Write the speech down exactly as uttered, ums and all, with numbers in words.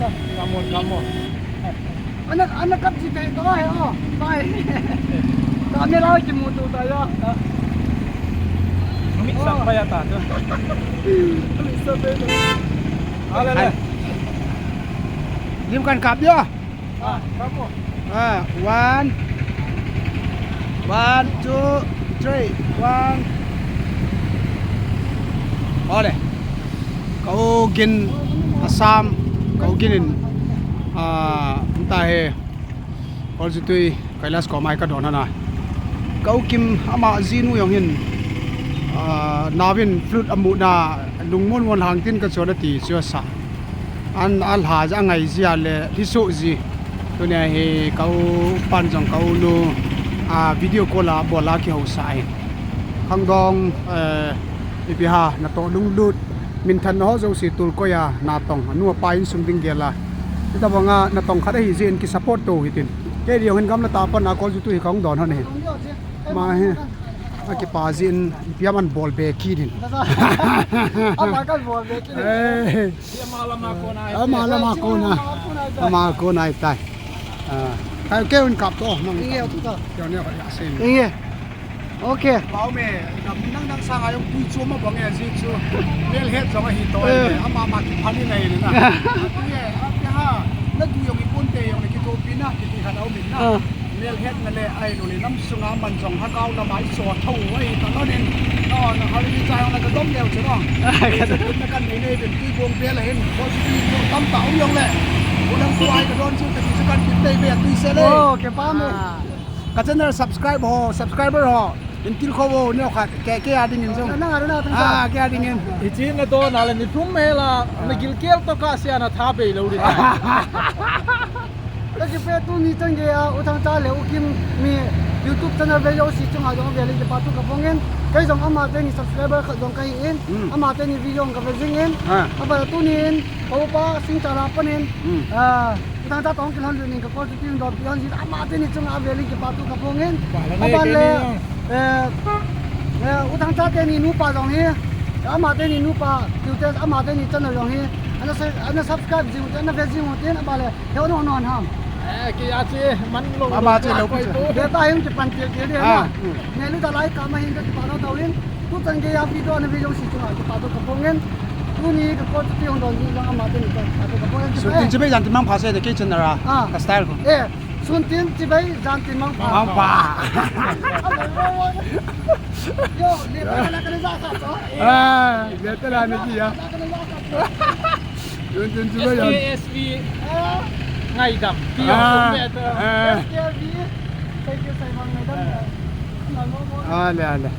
Come on, come on. Ana, ana kap ji tai to he o. Bai. Camera kimu to ta ya. Numit sa pa ya ta to. Numit sa pa ya. Ale, ale. Lim kan kap dia. Ah, kamu. Ah, one. One, two, three. One. Ole. Kau gin Assam. Kau gin in. Ah, anta he. Kol jutui Kailash ko mai ka don hana. Kau kim ama jinu jong hin. Ah, navin flute amu na lungmon mon hang tin ka chon ati chu sa. An alha ja ngai ji a le, hi so ji. Tunia hi ka u pan jong ka u nu, a, video call a bol a kihousa ahi. Khangdong, eh, ipi ham, natoh lunglut, minthan na ho jouse tol koi a, natong, anu apa insung ding gel a. Hitabang a, natong khat ahi jeh in ki support to hitin. Kei jong hin gamla tah a pan a call jutui hi kahung don hon ahi. Ma hi, akipa jeh in, ipi ham an bol be kit in. Ama kan bol be kit in. Eh. Ama lama kona. Ama lama kona. Ama kona itai. Ah. Kai keu in kap to, nang. Inge, tu ta. Keu ne ka ya sin. Inge. Okay. Pau me, nang nang sanga jong pui chu ma bang e ji chu. Mel het jong ahi to. Eh. Ama ma ki phani nei na. Inge, a ke ha. Na tu jong i pon te jong le ki to pi na, ki ti khan au min na. Ah. Mel het na le ai lo le nam sunga man jong ha kau lama i so tho ai ta lo nin. No, na ha le cha jong na ka dom leu chu no. Ai, ka dom. Na kan nei nei ben tui bong bel a hin. Positive tam ta um jong le. Ko dang ko ai ka don chu ka ti chu kan ti tei be tui se le. Oh, ke pa me. Ah. Ka channel subscribe ho, subscriber ho. In til kho vo neo khat ke ke a ding in jong. Na, na, na, na. Ah, ke a ding in. Hichi na don a le ni thum he la, na gil kel to ka sia na tha bei lo ri. Ka kipe tuni chan gei a, U Thangcha le U Kim mi YouTube channel ve jouse chunga jong ve le kipa thu ka phong in. Kei jong ama teni subscriber khat jong ka hi in. Hmm. Ama teni video ka ve jing in. Ah. Aba tuni in, ka upa Singcha la pan in. Hmm. Ah, U Thangcha tong kilhon lu ning ka call jutui in don pi hon jin. Ama teni chunga ve le kipa thu ka phong in. Aba le, eh, eh, U Thangcha teni nupa jong hi. Ama teni nupa, tu te ama teni channel jong hi. Ana sa-, ana subscribe jing, ana ve jing u tin, aba le. Heo no no ham. Eh, ke a che man lo. Ama che lo koi to. Data hin kipan til til dia na. Ah, hmm. Ne lu da lai ka ma hin ka kipa lo tau in. Tu chan gei a video na video si tu a kipa to ka phong in. Tuni ka call jutui hung don jing jong ama teni ka kipa to ka phong in. Sun tin chibai jan tin mang pha se de ke chen na ra. Ah. Ka style ko. Eh, sun tin chibai jan tin mang pha. Mang pha. Yo, le pa la ka le za sa to. Ah, le ta la ni ji ya. Sun tin chibai jan. S K S V ngaidam. Ti jong sum be to. Ah. S K S V. Thank you, Simon, ngaidam. Ah, le, le.